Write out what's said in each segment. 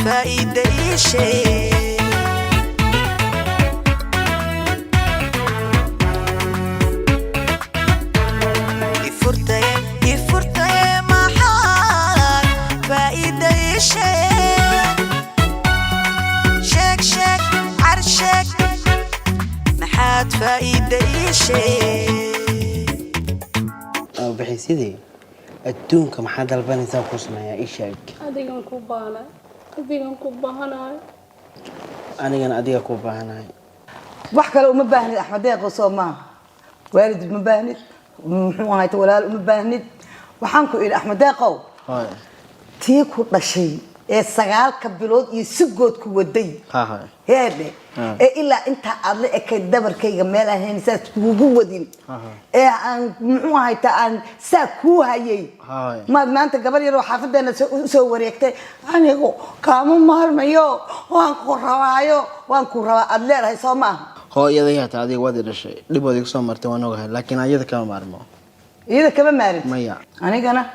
Faa'iida ii sheeg. Ifurtaye, ifurtaye, maxaad faa'iida ii sheeg? Sheeg, sheeg, car sheeg, maxaad faa'iida ii sheeg? Bixi sidii adduunka. Maxaa dalbanaysaa ku sameeyaa? Ii sheeg. Adigan ku baahnay, adigan ku baahanahay. Anigana adiga ku baahanahay. Wax kale uma baahnid, Axmed Deeqo, soo maaha? Waalid uma baahnid, muxuu ahayta, walaal uma baahnid. Waxaan ku idhi, Axmed Deeqow, Hooy. tii ku dhashay ee 9-ka bilood iyo sigood ku waday, Ha, hooy. heedhe, ee ilaa intaa aad la ekayd dabarkayga meel ahayn saas kuugu wadin, ee aan muxuu ahayta aan saa kuu hayay, Hooy. maad maanta gabar yaroo xaafadeena usoo wareegtay, "Anigu kaama maarmayo, waan ku rabaayo, waan ku rabaa," aad leedahay, soo maaha? Hooyaday hataa adiga waad i dhashay, dhib waad igu soo martay, waan ogahay, laakiin ayada kama maarmo. Iyada kama maarid? Maya. Anigana,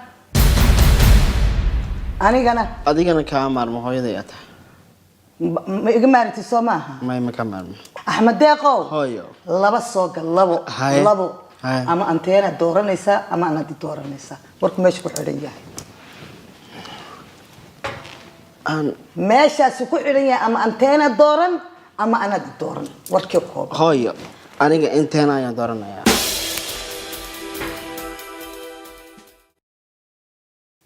anigana? Adigana kama maarmo, hooyaday aa tahay. Ma iga maaritid, soo maaha? Maya, ma ka maarmo. Axmed Deeqow. Hooyo. Laba soo gal, labo. Haye. Labo. Haye. Ama anteena dooranaysaa ama anadi dooranaysaa. Warku meesha ku xidhan yahay, aan meeshaasu ku xidhan yahay, ama anteena dooran ama anadi dooran. Warkii kooban. Hooyo, aniga inteena ayaan dooranayaa.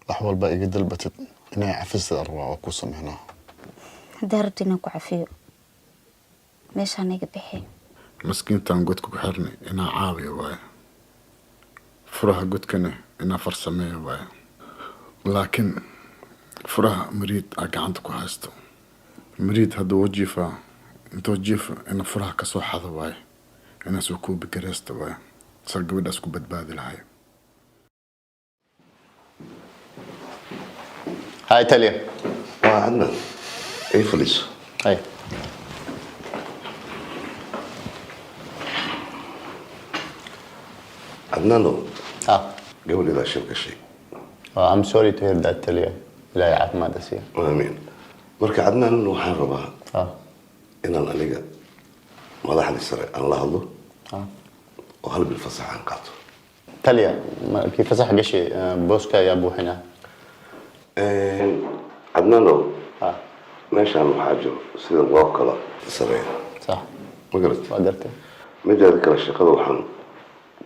Wax walba iga dalbatid inay cafisad rabaa, waa ku sameynaa. Haddaa rabto inaan ku cafiyo, meeshaan iga bixi. Maskiintan godka ku xirnay inaa caawiya waaye, furaha godkana inaa farsameeya waaye, laakiin furaha mariid aa gacanta ku haysto. Mariid hadduu wajiifaa, intoo jiifa ina furaha kasoo xado waaye, inaa soo koobi gareysta waaye, saa gabadhaas ku badbaadi lahay. Hi, Talia. Waa Cadnaan, ii fadhiiso. Hi. Cadnaanow, Ah, gabadheedaa shil gashay. Oh, I'm sorry to hear that, Talia. Ilaahay caafimaad ha siiyo. Aamiin. Marka Cadnaan, waxaan rabaa inaan aniga madaxdii sare aan la hadlo oo hal bil fasax aan qaato. Talia, markii fasax gashay, booska ayaa buuxinaa. Cadnaanow, meeshaan waxaa jiro sida loo kala sareeyo. Sax. Ma garat? Waa gartay. Mideeda kale, shaqada waxaan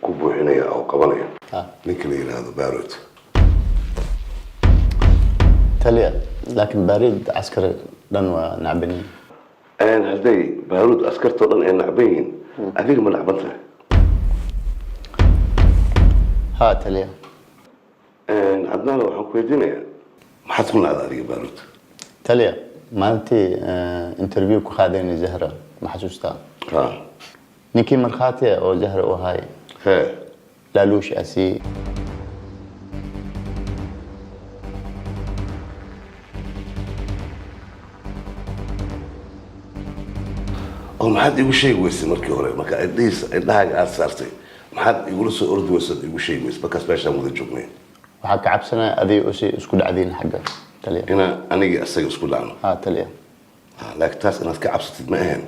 ku buuxinayaa oo qabanaya ninka la yidhaahdo Barot. Talia, laakiin Baarid askari dhan waa nacbaniin. Hadday Baaruud askartoo dhan ay nacban yihiin, adiga ma nacban tahay? Ha, Talia. Cadnaan, waxaan ku weydiinayaa, maxaad ku nacda adiga Baaruud? Talia, maalintii interview ku qaadaynay Zahra, ma xasuustaa? Ha. Ninkii markhaati ah oo Zahra u ahay, he, laaluush aa siiyey. Oo maxaad igu sheegi weysay markii hore, marka indhihiisa indhahaaga aada saartay? Maxaad igula soo ordi weysay ood igu sheegi weysay markaas meeshaan wada joognay? Waxaa ka cabsanaya adiga usi isku dhacdiin xagga, Talia. Inaan anigii isaga isku dhacno? Ha, Talia. Ha, laakiin taas inaad ka cabsatid ma ahayn.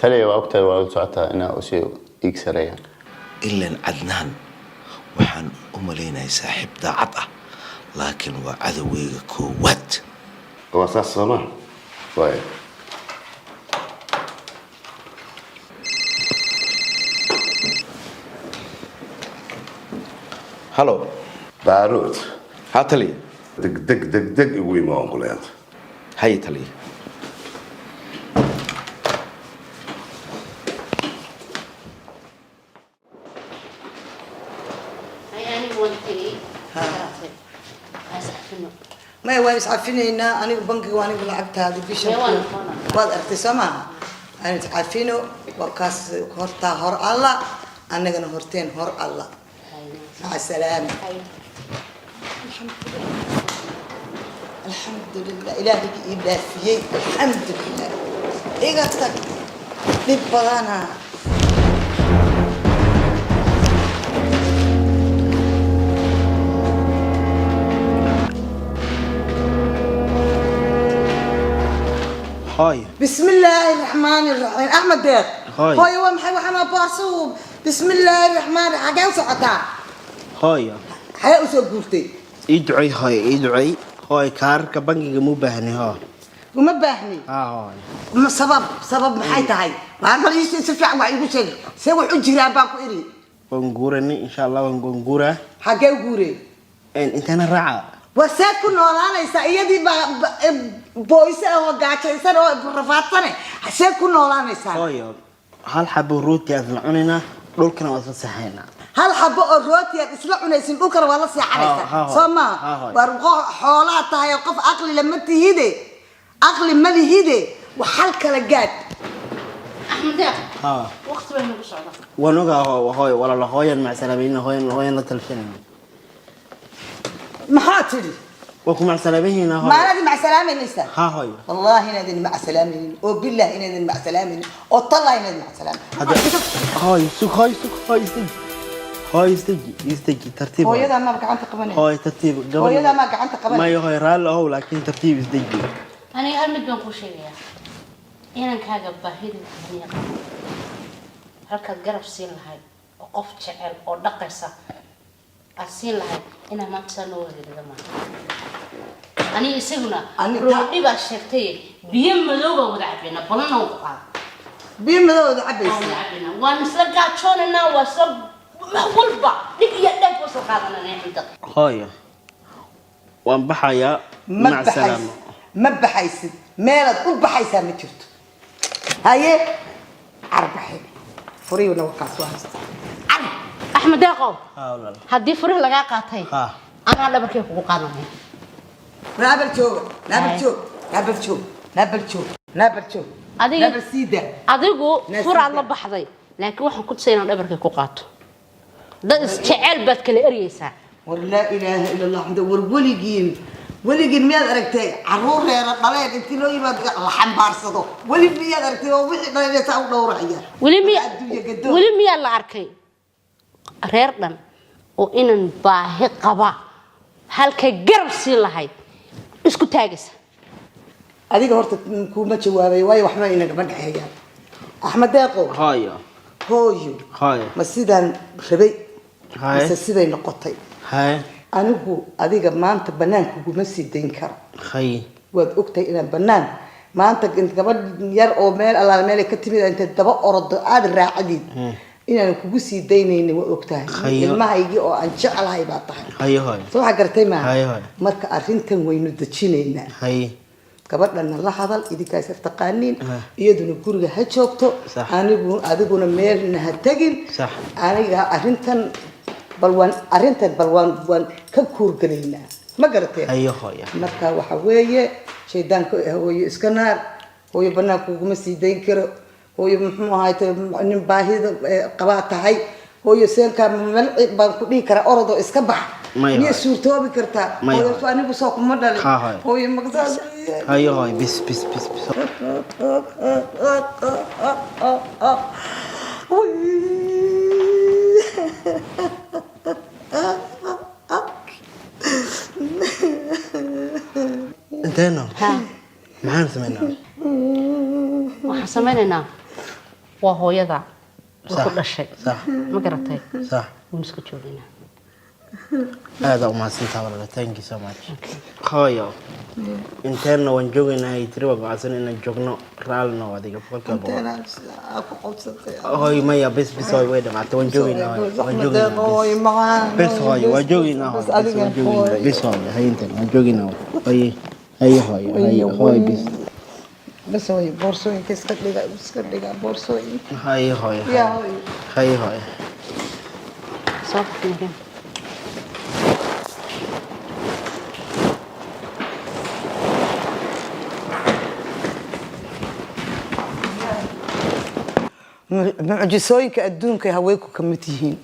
Talia, waa ogtahay, waa la socotaa inaa usi iig sareeya. Ilan Cadnaan waxaan u malaynayaa saaxiib daacad ah, laakiin waa cadowgeyga koowaad. Waa saas, soomaa waay? Hallo. Baaruud. Ha, taliya. Deg deg deg deg igu ima waan kuleeyahay. Haye, taliya. Maya, waan iscafinaynaa. Anigu bankiga waa anigu lacagtaadi bisha waad aragtay, soo maaha? Aan iscafino, waa kaas. Hortaa hor Alla, annagana horteen hor Alla. Maca salaama. Alxamdulilah, ilaahaygi ii dhaafiyey, alxamdulilah. Iga tag, dhib badana. Hooyo. Bismi illaahi raxmaani raxiim. Axmed Deeq. Hooyo. Hooyo, waa maxay waxaan boorso? Bismi illaahi raxmaani, xagee u socotaa? Hooyo. Xagee usoo guurtay? Ii ducey hooyo, ii ducey hooyo. Kaararka bangiga muu baahnay hoo? Uma baahni. Haa hooyo. Ma sabab maxay tahay? Waan bal si fiican wax iigu sheeg, see wax u jiraan baan ku iri. Waan guuranay, insha Allah waan guuraa. Xagee u guuree? Inteena raaca. Waa seed ku noolaanaysaa? Iyadii baa booyse ah oo gaajaysan oo rafaadsane, see ku noolaanaysaa? Hooyo, hal xabo rooti aan isla cunaynaa, dhulkana waan isla seexaynaa. Hal xabo oo rooti aad isla cunaysin, dhulkana waa la seexanaysaa? Ha, ha, soo ha, maaha? Hooyo. Waar xoolaa tahay oo qof aqli lama tihide, aqli ma lihide, wax hal kala gaad. Axmed Deeq. Haa. Waqti bay nagu socda. Waan ogaa hooyo, walaalo, hooyan macsalaameyna, hooyan, hooyan la talshanayna. Maxaa tidhi? Waa ku macsalaamaynaa hooyo. Maanadi macsalaamaynaysaa? Haa hooyo. Wallaahi inaydin macsalaameynin, oo billahi inaydin macsalaameynin, oo tallahi inaydin macsalaameynin. Hadda hooyo sug, hooyo sug, hooyo istaji, hooyo istaji, istaji, tartiib hooyo. Hooyadaa maa gacanta qabanay? Hooyo, tartiib gabadha. Hooyadaa maa gacanta qabanay? Mayo hooyo, raalli ahow, laakiin tartiib isdeji. Aniga hal mid baan kuu sheegayaa: inankaaga baahida baniya qabo, halkaad garab siin lahayd oo qof jecel oo dhaqaysa aad siin lahayd, inaa maanta saa noo wareerida maaha. Aniga isaguna roodhi baa sheegtay, biyo madow baan wada cabaynaa, balana waan ku qaada. Biyo madow wada waan cabaysa? Wada cabaynaa, waan isla gaajoonaynaa, waa isla wax walba, dhib iyo dheef waa soo qaadanana, Axmed. Hooyo, waan baxayaa. Ma Mac salaamo. baxaysid, ma baxaysid, meelaad u baxaysaa ma jirto. Haye, carbaxe, furihina wakaas waa haystaa. Axmed Deeqow. Haa walaal. Haddii furihi lagaa qaatay, haa, anaa dhabarkay kugu qaadanaya. Naabal jooga, naabal joog, naabal joog, naabal joog, naabal joog. Adiga naabal siida. Adigu Naa furaad siida. La baxday, laakiin waxaan ku tusay inaan dhabarkay ku qaato. Dad isjecel baad kala eryaysaa. War laa ilaaha ila Allah xamda. War weligiin, weligiin miyaad aragtay caruur reera dhaleen intii loo yimaado la xambaarsado? Weli miyaad aragtay oo wixii dhaleen saa u dhowraya? Weli miya Adduunya gadoon. Weli miyaa la arkay reer dhan oo inan baahi qaba halkay garab siin lahayd isku taagaysa? Adiga horta kuma jawaabay, waayo waxba inagama dhexeeyaan. Axmed Deeqow. Hooyo. Hooyo. Hooyo. Ma sidaan rabay Haye. mise siday noqotay? Haye. Anigu adiga maanta banaanka kuguma sii dayn karo. Hay. Waad ogtahay inaan banaan maanta gabadh yar oo meel allaala meel ay ka timid intaad daba orodo aada raacdid inaan kugu sii daynaynin, waa ogtahay. Hayo. Ilmahaygii oo aan jeclahay baa tahay. Hayo hooyo. Soo waxaa garatay maaha? Hayo hooyo. Marka arrintan waynu dejinaynaa. Haye. Gabadhana la hadal, idinkaas taqaaniin. Ah. Iyaduna guriga ha joogto. Sax. Anigu adiguna meelna ha tegin. Sax. Aniga arrintan bal waan arrintan bal waan ka kuurgalaynaa, ma garateen? Hayo hooyo. Marka waxa weeye, shaydaanka hooyo iska naar. Hooyo, banaanka kuguma sii dayn karo. Hooyo, muxuu ahaay, nin baahida qabaa tahay. Hooyo, seenkaa malci baan ku dhihi karaa orodoo iska bax? Maya Miya hooyo. suurtoobi kartaa? Maya Hooyo, hooyo. anigu soo kuma dhalin? Ha, hooyo. Hooyo, magsaas. Hayo hooyo, bis bis bis bis. Inteeno maxaan samaynaa? Waxaan samaynaynaa, waa hooyada way ku Sax. dhashay. Sax. Ma garatay? Sax. Waynu iska joogaynaa. Aada umahadsantaa walaala, thank you so much hooyo. Inteena waan joogaynaa, ay tiri, waa go'aansan inaan joogno. Raalino adiga 100%. Ku qabsatay. Hooyo, maya, bis bis hooyo, way dhamaatay, waan joogaynaa hooyo, waan joogaynaa. Hooyo macaan. Bis hooyo, waa joogaynaa hooyo, bis, waan joogaynaa, bis hooyo. Hay inteen waan joogaynaa hooyo, haye hooyo, haye hooyo, bis. Bas hooyo, boorsooyinka iska dhiga, iska dhiga boorsooyinka. Haye hooyo. Yaa hooyo. Haye hooyo. Soo baxnay. Mucjisooyinka adduunka haweenku ka mid yihiin.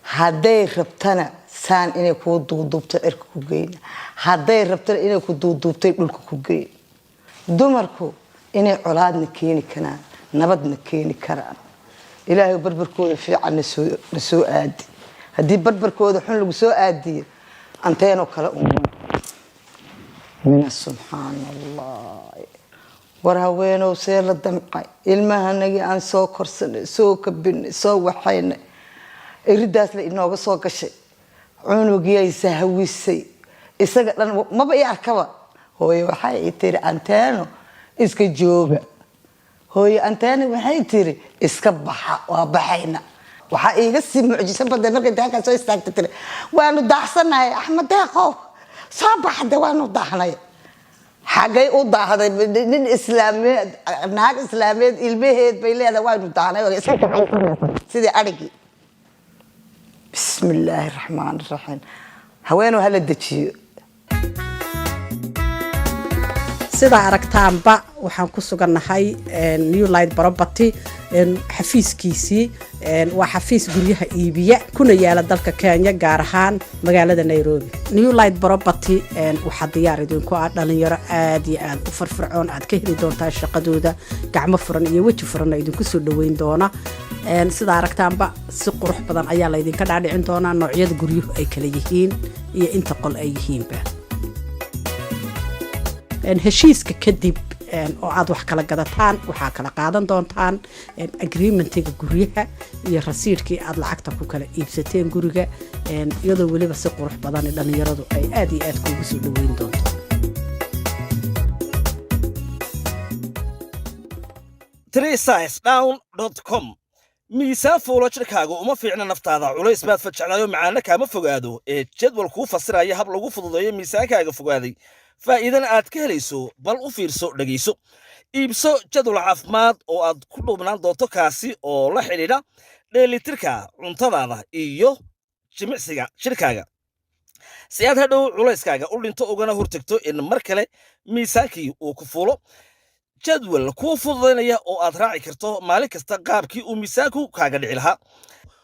Hadday rabtana saan inay kuu duuduubto cirka ku geyna, hadday rabtana inay ku duuduubtay dhulka ku geyn. Dumarku inay colaadna keeni karaan, nabadna keeni karaan. Ilaahay barbarkooda fiican na soo aadi. Haddii barbarkooda xun lagu soo aadiyo, anteenoo kale un mina. Subxaan Allah. War haweenow, see la damcay ilmahanagii aan soo korsanay, soo kabinay, soo waxaynay, iridaas la inooga soo gashay. Cunugiyay sahawisay, isaga dhan maba ii arkaba. Hooye waxay ii tiri, "Anteeno iska jooga." Hooye anteeno waxay tiri, "Iska baxa, waa baxayna." Waxaa iiga sii mucjiso badan markay halkaa soo istaagta tiri, "Waanu daaxsanahay, Axmed Deeqow, soo baxde, waanu daahnay." Xaggay u daahday? Nin islaameed, naag islaameed ilmaheed bay leedahay, "Waanu daahnay." Iska kaxaysanaysa sidii adhigii. Bismi illaahi raxmaan raxiim. Haweenu hala dejiyo. Sidaa aragtaanba, waxaan ku sugannahay New Light Property xafiiskiisii. Waa xafiis guryaha iibiya, kuna yaala dalka Kenya, gaar ahaan magaalada Nairobi. New Light Property waxaa diyaar idinku ah dhalinyaro aad iyo aad u firfircoon. Aad ka heli doontaa shaqadooda, gacmo furan iyo weji furanna idinku soo dhaweyn doona. Sidaa aragtaanba, si qurux badan ayaa laydinka dhaadhicin doonaa noocyada guryuhu ay kala yihiin iyo inta qol ay yihiinba. Heshiiska kadib oo aad wax kala gadataan, waxaa kala qaadan doontaan agreementiga guryaha iyo rasiidhkii aad lacagta ku kala iibsateen guriga, iyadoo weliba si qurux badan dhalinyaradu ay aad iyo aad kuugu soo dhaweyn doonto. Com miisaan fuulo jidhkaaga uma fiicna naftaada. Culays baad fajeclaayo, macaana kaama fogaado. Ee jadwal kuu fasiraya hab lagu fududeeyo miisaankaaga fogaaday, faa'iidana aad ka helayso. Bal u fiirso, dhegayso, iibso jadwal caafimaad oo aad ku dhuubnaan doonto, kaasi oo la xidhiidha dheelitirka cuntadaada iyo jimicsiga jidhkaaga, si aad hadhow culayskaaga u dhinto ugana hortagto in mar kale miisaankii uu ku fuulo. Jadwal kuu fududaynaya oo aad raaci karto maalin kasta qaabkii uu miisaanku kaaga dhici lahaa.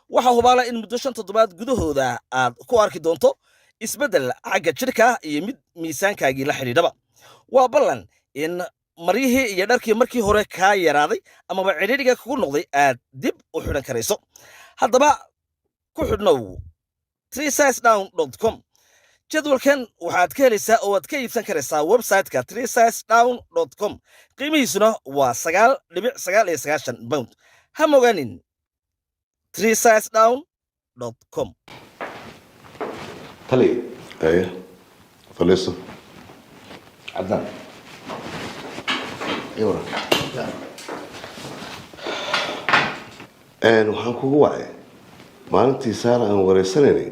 Waxaa hubaala in muddo 5 toddobaad gudahooda aad ku arki doonto isbeddel xagga jidhka iyo mid miisaankaagii la xidhiidhaba. Waa ballan in maryihii iyo dharkii markii hore kaa yaraaday amaba cidhiidhiga kugu noqday aad dib u xidhan karayso. Haddaba ku xidhnow com. Jadwalkan waxaad ka helaysaa oo aad ka iibsan karaysaa website-ka com. Qiimihiisuna waa £9.99. Ha mogaanin com. Taliya. Aye, fadhiiso. Cadnaan, ii waran? Waxaan kugu wacay maalintii Saara aan wareysanaynay,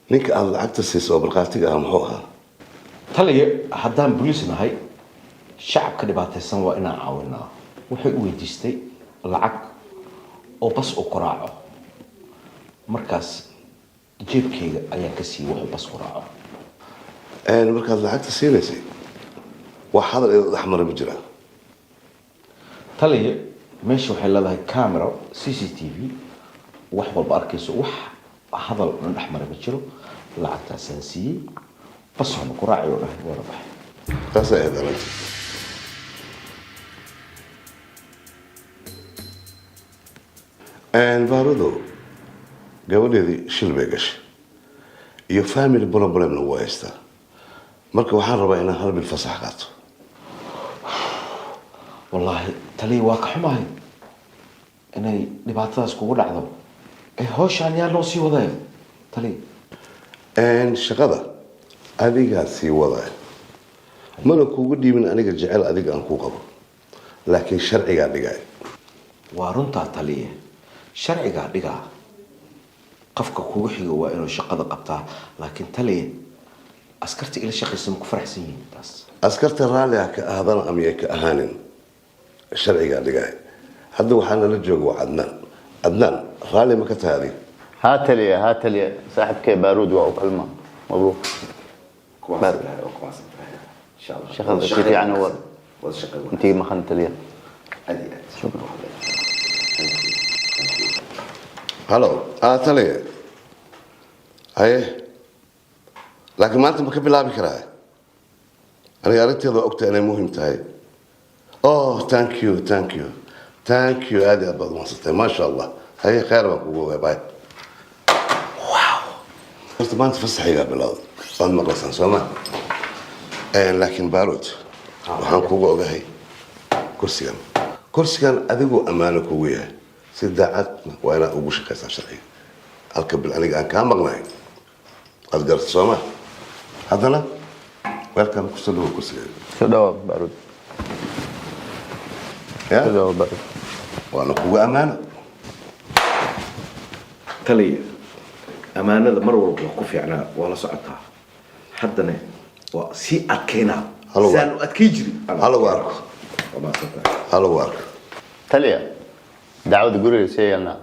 ninka aada lacagta siisa oo markhaatiga ah muxuu ahaa? Taliya, haddaan boliis nahay, shacabka dhibaataysan waa inaan caawinaa. Wuxuu i weydiistay lacag oo bas uu ku raaco. Markaas jeebkayga ayaan ka siiyey wuxuu bas ku raaco. Markaad lacagta siinaysay, wax hadal ida dhexmara ma jiraa? Taliya, meesha waxay leedahay camera CCTV, wax walba arkayso. Wax hadal dhan dhexmara ma jiro. Lacagtaasaan siiyey, bas waxna ku raacay oo dhahay, waana baxay. Taasay ahayd arrinta. Baarudo gabadheedii shil bay gashay iyo family problemna waa haystaa. Marka waxaan rabaa inaan hal bil fasax qaato. Wallaahi taliya, waa ka xumahay inay dhibaatadaas kugu dhacdo. Ee hawshaan yaa loo sii wadaya, taliya? Shaqada adigaa sii wadaya. Mana kugu dhiibin aniga jecel adiga aan kuu qabo, laakiin sharcigaa dhigaya. Waa runtaa taliya, sharcigaa dhigaa. Qofka kugu xigo waa inuu shaqada qabtaa. Laakiin taliya, askarta ila shaqaysa ma ku faraxsan yihiin taas? Askarta raalli ah ka ahaadana ama yay ka ahaanin, sharcigaa dhigaya. Hadda waxaa nala jooga waa Cadnaan. Cadnaan, raalli ma ka tahay adiga? Haa taliya, haa taliya. Saaxiibkay Baaruud waa u kalma. Mabruuk. Shaqada si fiican u wad. Intii maqan, taliya. Shukran. Hello, taliya. Haye, laakiin maanta ma ka bilaabi karaa? Aniga arrinteeda waa ogtahay inay muhim tahay. Oh, thank you, thank you, thank you. Aad iyo aad baad umahadsantay, maasha Allah. Haye, khayr baan kugu ogaa. Bye. Wow, horta maanta fasaxigaa bilowday, waad maqlaysaan soo ma? Laakiin Baarud, waxaan kugu ogahay Kursigan, kursigan adigu ammaano kugu yahay, si daacadna waa inaad ugu shaqaysaa sharciga. Halka bil aniga aan kaa maqnahay, aad garata sooma? Haddana welcome, kusoo dhawo kursiga. Soo dhawaad, Baarud. Ya. Soo dhawaad, Baarud. Waana kugu ammaano. Taliya, ammaanada mar walba waa ku fiicnaa, waa la socotaa. Haddana waa sii adkaynaa saan u adkay jirin. Halagu arko. Waa mahadsantahay. Halagu arko. Taliya, dacwada guriga see yeelnaa?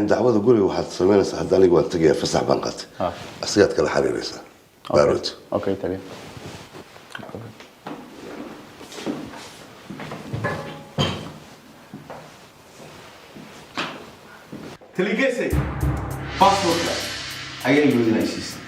Dacwada guriga waxaad samaynaysaa, hadda aniga waan tegayaa, fasax baan qaatay, asigaad kala xiriiraysaa, Baarud. Okay, taliya. Taligese, passportka ayaa iloodinaysiisay.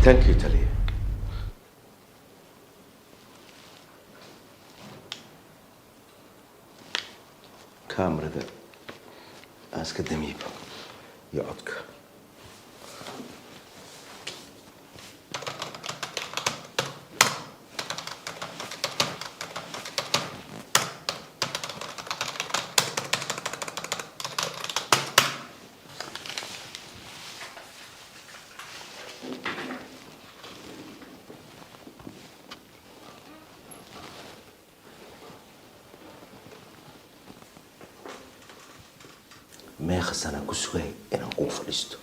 Thank you, taliya. Kaamirada aan iska damiiba iyo codka. Meeqa sanaa ku sugay inaan kuu fadhiisto?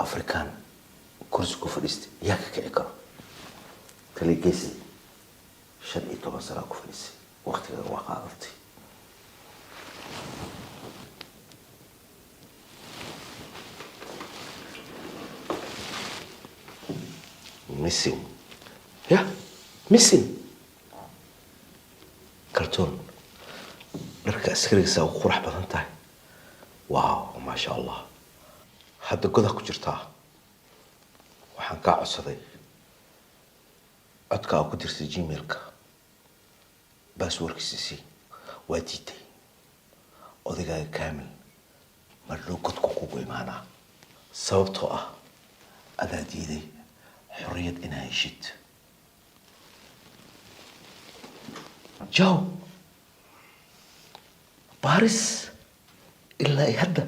Afrikaan kursi ku fadhiistay yaa ka kici karo? Taligeysi, 15 sanaa ku fadhiisay, waqtigaaga waa qaadatay. Missing, ya missing kartoon. Dharka askarigiisa ugu qurux badan tahay. Wow, maasha Allah. Hadda godaa ku jirtaa. Waxaan kaa codsaday codka aa ku dirtay Gmailka, passwordkiisa sii, waa diiday. Odagaaga Kaamil marnuu godku kugu imaanaa, sababtoo ah adaa diiday xorriyad inaa heshid. Jow, baaris ilaa ay hadda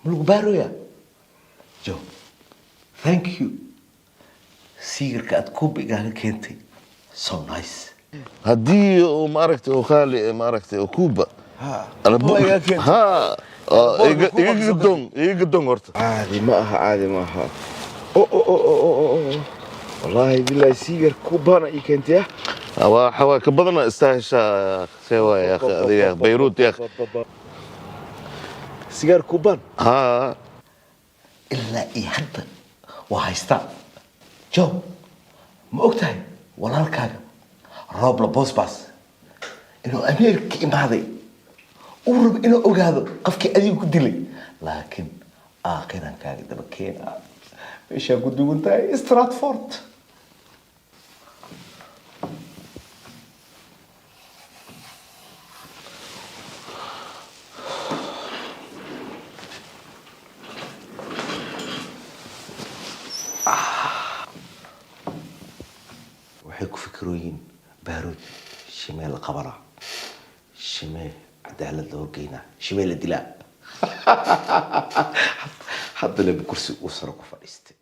ma lagu baarooyaa? Jow, thank you, sigarka aad kuubigaaga keentay, so nice. Haddii uu maaragtay uu qaali maaragtay uu Kuuba ha iga gadon, iga gadon horta. Caadi ma aha, caadi ma aha. O o o o o o, wallaahi billahi, siigar Kuubana ii keentay ah. Waa waa ka badana istaaheshaa. See waay ya akhi, adiga Bayruut ya akhi. Sigaar Kuuban. Ha. Ilaa iyo hadda waa haystaa. Jow, ma og tahay walaalkaaga Roobla Bosbas inuu Ameerika imaaday, uu rabo inuu ogaado qofkii adiga ku dilay, laakiin aakhirankaaga daba keenaa meeshaa ku duwan tahay Stratford. Waxay ku fikirooyiin Baaruud shimee la qabanaa, shimee cadaalad loo geynaa, shimee la dilaa. Haddana kursi uu saro ku fadhiistay.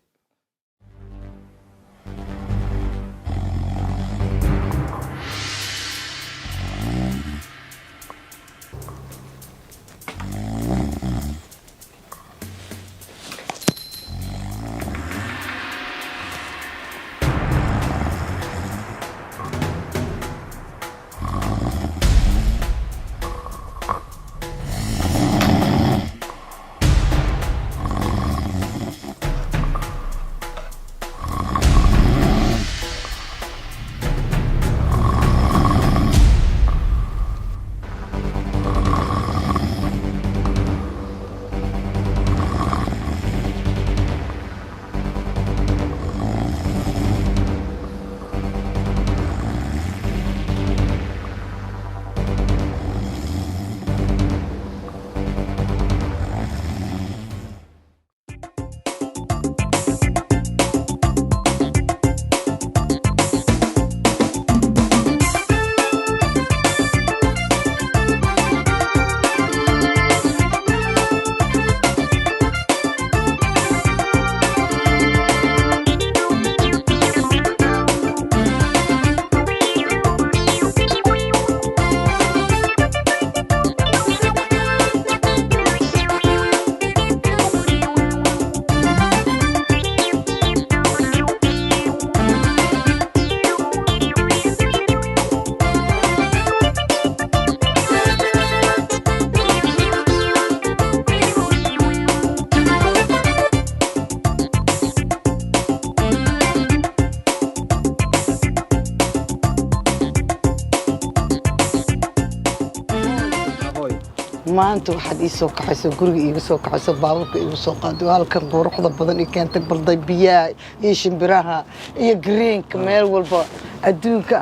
Maanta waxaad ii soo kaxayso, guriga iigu soo kaxayso, baabuurka iigu soo qaado, halkan quruxda badan ii keentay, balday biyaha iyo shimbiraha iyo greenka meel walba adduunka.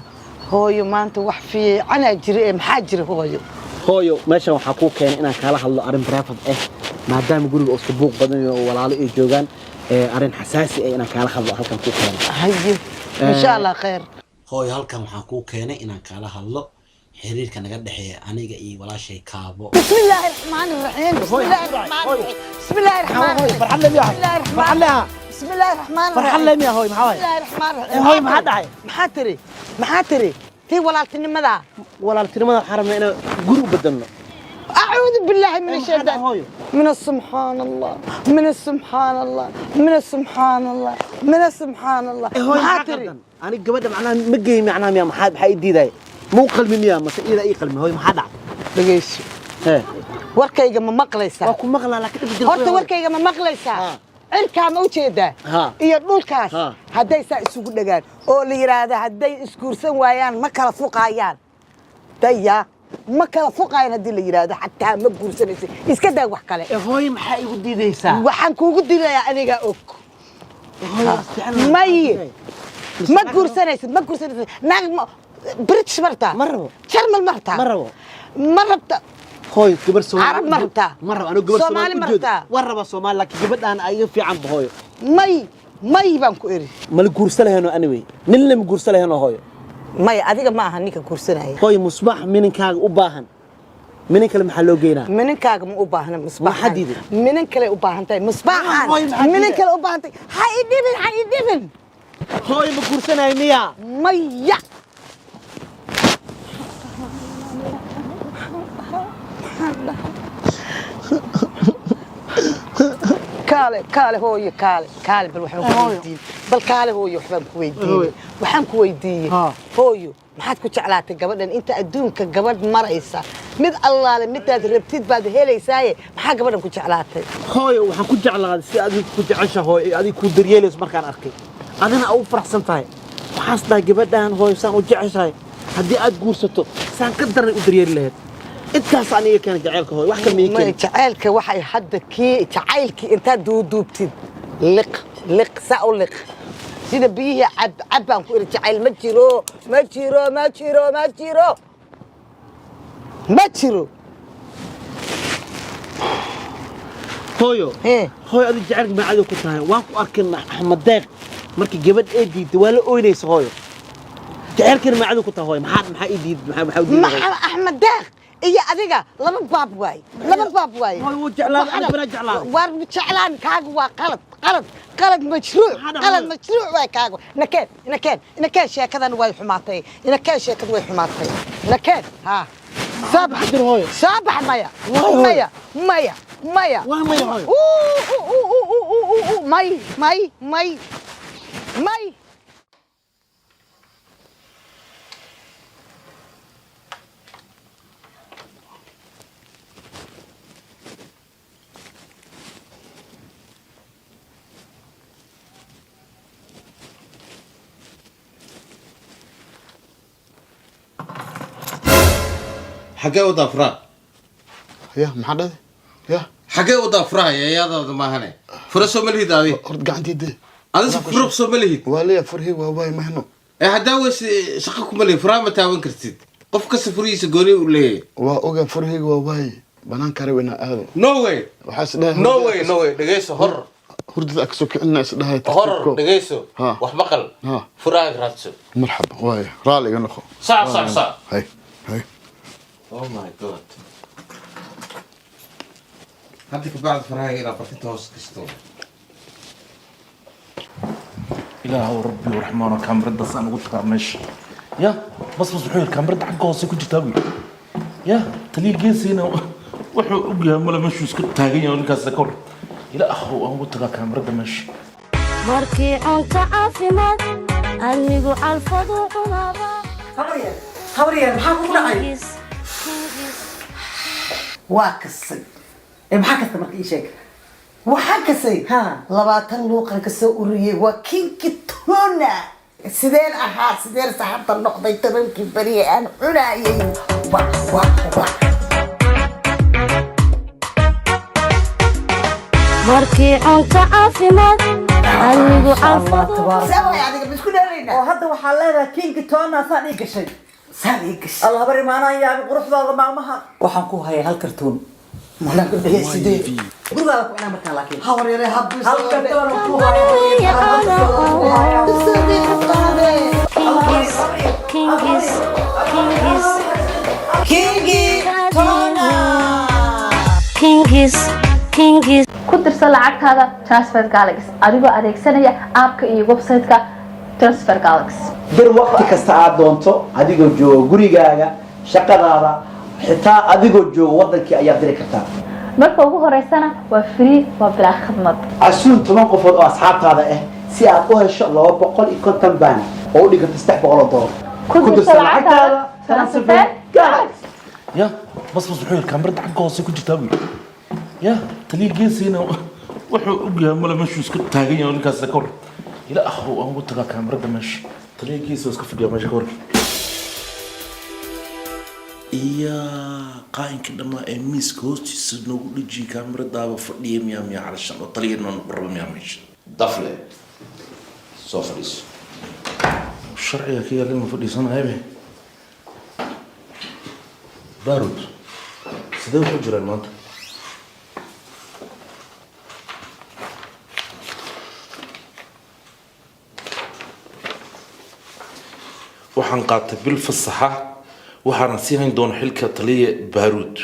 Hooyo, maanta wax fiicanaa jira. Ee maxaa jira, hooyo? Hooyo, meeshan waxaa kuu keenay inaan kaala hadlo arrin private ah, maadaama guriga oo iska buuq badan yahay oo walaalo ay joogaan, arrin xasaasi ah inaan kaala hadlo halkan kuu keenay. Haye, insha Allah khayr. Hooyo, halkan waxaan kuu keenay inaan kaala hadlo xiriirka naga dhexeeya aniga iyo walaashay Kaabo. بسم الله الرحمن الرحيم، بسم الله الرحمن الرحيم، بسم الله الرحمن الرحيم. فرحان لي miyaa? بسم الله الرحمن Farxad leha. بسم الله الرحمن الرحيم. Farxad leh miyaa, hooyo? Maxaa waaye? بسم الله الرحمن الرحيم. Hooyo, maxaa dhacay? Maxaa tiri? Maxaa tiri? Tii walaaltinimada. Walaaltinimada waxaan rabnaa inaan guri u bedelno. أعوذ بالله من الشيطان، من سبحان الله، من سبحان الله، من سبحان الله، من سبحان الله. Hooyo, maxaa maxaa tiri? qaldan? Aniga gabadha macnaha ma geey macnaha miyaa? Maxaa ii diiday? Muu qalmi miyaa mase iyada ii qalmi? Hooyo, maxaa dhacay? Dhegeyso, warkayga ma maqlaysaa? Waa ku maqlaa, laakiin dhibka jirta. Horta warkayga ma maqlaysaa? Cirkaa ma ujeedaa iyo dhulkaas hadday saa isugu dhagaan oo la yidhaahda hadday isguursan waayaan ma kala fuqaayaan, daya ma kala fuqaayaan haddii la yidhaahdo, xataa ma guursanaysa, iska daa wax kale. Hooyo, maxaa igu diidaysaa? Waxaan kuugu diidayaa anigaa og. May, ma guursanaysid, ma guursanaysid. Naag British ma rabtaa? Ma rabo. Jarmal ma rabtaa? Ma rabo. Ma rabta? Hooyo, gabar Soomaali Carab ma rabtaa? Ma rabo anigu gabar. Soomaali ma rabtaa? Waan rabaa Soomaali, laakiin gabadhaan iga fiican ba, hooyo. May, may baan ku eri. Mala guursa lahayno anyway, nin lama guursa lahayno, hooyo. Maya, adiga ma aha ninka guursanaya. Hooyo, Musbaax mininkaaga u baahan, minin kale maxaa loo geynaa? Mininkaaga ma u baahna Musbaax. Maxaa diiday? Minin kale u baahan tahay Musbaaxan. Hooyo, maxaa Minin diiday? kale u baahan tahay. Ha i dhibin, ha i dhibin. Hooyo, ma guursanayo miya? Maya. Kaale, kaale hooyo, kaale, kaale. Bal waxbaan ku weydiiyey, bal kaale hooyo, waxbaan ku weydiiyey, waxaan ku weydiiyey hooyo, maxaad ku jeclaatay gabadhan? Inta adduunka gabadh maraysa, mid allaale midaad rabtid baad helaysaaye, maxaa gabadhan ku jeclaatay? Hooyo, waxaan ku jeclaaday si adiga ku jecesha, hooyo, iyo adiga ku daryeelayso. Markaan arkay adina u faraxsan tahay, waxaas dhahay gabadhan, hooyo, saan u jeceshahay, haddii aad guursato saan ka daran u daryeeli lahayd. Intaas aniga keena jaceylka, hooyo, wax kale ma ii Ma keenin. Jacaylka waxay hadda kii jacaylkii intaad duuduubtid, liq, liq, saa u liq sida biyihii cab, cab baan ku iri. Jacayl ma jiro, ma jiro, ma jiro, ma jiro, ma jiro. Hooyo, hooyo, adiga jacaylka ma cadow ku tahay? Waan ku arkay Axmed Deeq markii gabadh ee diiday waa la ooynaysa. Hooyo, jacaylkana ma cadow ku tahay? Hooyo, maxaa ii diiday? Maxaa u diiday? Maxaa Axmed Deeq iyo adiga laba baab waay, laba baab waay. Hooyo, wuu jeclaaday, aniga banaa jeclaaday. Waar jeclaan kaaga waa qalad, qalad, qalad majruuc, qalad majruuc waay kaaga. Inakeen, inakeen, inakeen, sheekadan way xumaatay. Inakeen, sheekadu way xumaatay. Inakeen, ha, soo bax, soo bax. Maya, maya, maya, maya. Waa maya, hooyo. Uu, uu, uu, uu, uu, uu, uu, may, may, may, may. Xaggee wadaa furaha? Ya, maxaa dhahday? Ya. Xaggee wadaa furaha? Yayaadaada maahane, fura soo ma lihid adi? Horta gacantiide. Adis furo soo ma lihid? Waa leeya furhii, waa waay mahno. Ee haddaa weyse shaqo kuma lihi, furaha ma taaban kartid. Qof kasta furihiisa gooni u leeyahay. Waa oga, furhiyga waa waaye, banaanka rab inaa aado. No way. Waxaa is dhahay No way, no way. Dhegeyso, hor. Hurdada ag soo kicinna is dhahay. Hor dhegeyso. Ha. Wax maqal. Ha. Furahaaga raadso. Marxaba, waaya, raali iga noqo. Sac, sac, sac. Hay hay. Oh my God, hadda kabacdi furahaaga inaad barkinta hoos gasto. Ilaahow rabbi raxmaano, kaamirada saan ugu tagaa meesha ya bas bas. Wuxuu yidhi kaamirada xagga hoose ku jirtaa buu yidhi. Ya taliya geesiina wuxuu og yahay male, meeshuu iska taagan yahay ninkaas kor. Ilaahow aan ugu tagaa kaamirada meesha. Markii cunto caafimaad anigu calfadu cunaba. Habaryar, maxaa kugu dhacay? Waa kasay. Ee maxaa kasta marka ii sheeg. Waxaan kasay 20 luuqan kasoo ururiyey, waa kinki tuna. Sideen ahaa, sideen saxabta noqday 10-kii beri ee aan cunaayay? Wa wa wa. Markii cunto caafimaad anigu calfado. Oo hadda waxaa leedahay Kingi Tona saan ii gashay, saan ii gashay. Allah bari maanaan yaabi quruxdaada maalmaha. Waxaan ku hayaa hal kartoon. Sidee gurigaada ku cunaa markaan, laakiin Habar yare habbi. Hal kartoon ku hayaa. Kingis, Kingis, Kingi Tona. Kingis, Kingis. Ku dirso lacagtaada Transfer Galaxy adigoo adeegsanaya app-ka iyo website-ka Transfer Galaxy. Dir waqti kasta aad doonto, adigoo jooga gurigaaga, shaqadaada, xitaa adigoo jooga wadankii ayaad diri kartaa. Marka ugu horeysana waa free, waa bilaa khidmad. Casuun 10 qofood oo asxaabtaada ah si aad u hesho 250 baan oo u dhiganta $300. Ku dirso lacagtaada Transfer Galaxy. Ya Basbas wuxuu yiri kaamirada xagga hoose ku jirtaa buu yiri. Ya taliya Geesina wuxuu ogyahay male, meeshuu iska taagan yahay ninkaas ka hor. Ilaahu aan ugu tagaa kaamirada meesha taliya Geesi oo iska fadhiya meesha ka hor. Iya, qaayinka dhammaa ee miiska hoostiisa noogu dhejiyay kaamiradaaba fadhiya miyaa miyaa calashan oo taliya noo raba miyaa meesha? Dafle, soo fadhiiso. Sharciga ka yaalla inuu fadhiisanaybe. Baarud, sidee waxu jiraan maanta? Waxaan qaatay bil fasaxa, waxaana sii hayn doona xilka taliya Baaruud.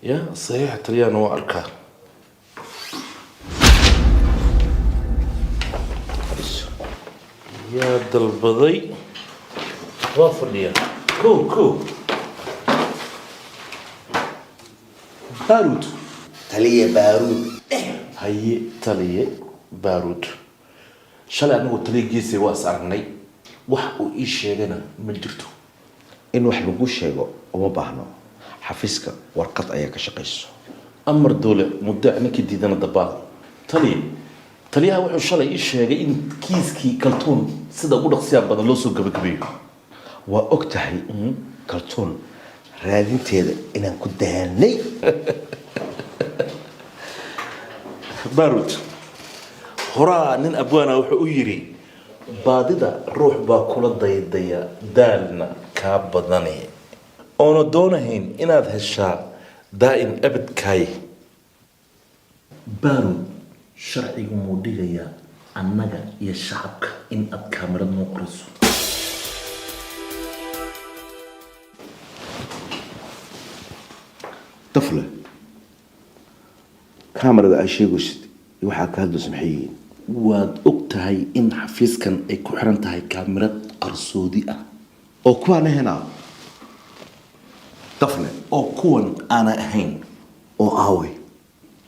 Ya saxiixa taliyahana waa arkaa. Yaa dalbaday? Waa fadhiya. Ko ko Baaruud. Taliya Baaruud. Haye taliye Baaruud, shalay anagoo taliya Geesay waa is aragnay, wax uu ii sheegana ma jirto. In wax lagu sheego uma baahno, xafiiska warqad ayaa ka shaqayso. Amar dowle muddo ninkii diidana dabaal. Taliye, taliyaha wuxuu shalay ii sheegay in kiiskii Kaltuun sida ugu dhaqsiyaha badan loo soo gabagabeeyo. Waa og tahay Kaltuun raadinteeda inaan ku daalnay. Baarud, horaa nin abwaana wuxuu u yidhi: baadida ruux baa kula daydaya, daalna kaa badani, oona doonahayn inaad heshaa daa'im abadkaay. Baarud, sharcigu muu dhigayaa annaga iyo shacabka in aad kaamirad noo qoriso? Dafle, kamarada ay sheegaysid iyo waxaa ka hadlaysa maxay yihiin? Waad og tahay in xafiiskan ay ku xiran tahay kaamirad qarsoodi ah. Oo kuwaan ahaynaa, Dafle? Oo kuwan aana ahayn. Oo aaway?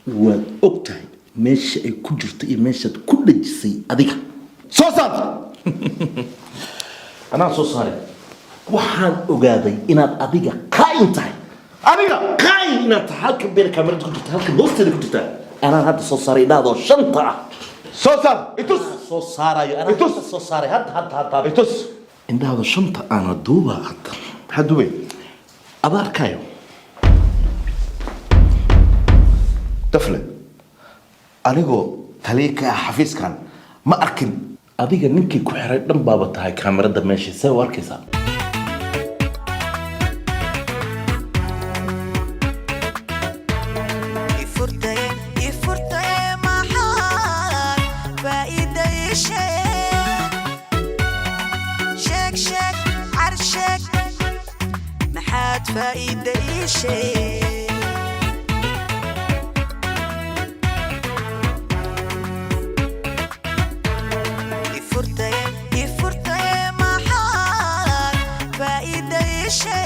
Waad og tahay meesha ay ku jirto iyo meeshaad ku dhejisay adiga. Soo saar. Anaa soo saaray. Waxaan ogaaday inaad adiga qaa'in tahay. Aniga? Qaa'in inaad tahay. Halkan bayna kaamirada ku jirta, halkan hoosteeda ku jirta. Anaan hadda soo saaray idhaadoo shanta ah. Soo saar, itus. Soo saarayo anaa hadda soo saaray, hadda hadda hadda hadda. Itus. Indhahooda shanta aana duuba hadda. Maxaa duubay? Ada arkayo. Dafle, anigoo taliya ka ah xafiiskan ma arkin. Adiga ninkii ku xiray dhan baaba tahay kaamirada meesha, see u arkaysaa? Ifurtaye, ifurtaye, maxaad faa'iida ii sheeg, sheeg, sheeg, car sheeg, maxaad faa'iida ii sheeg? Ifurtaye, ifurtaye, maxaad faa'iida ii sheeg?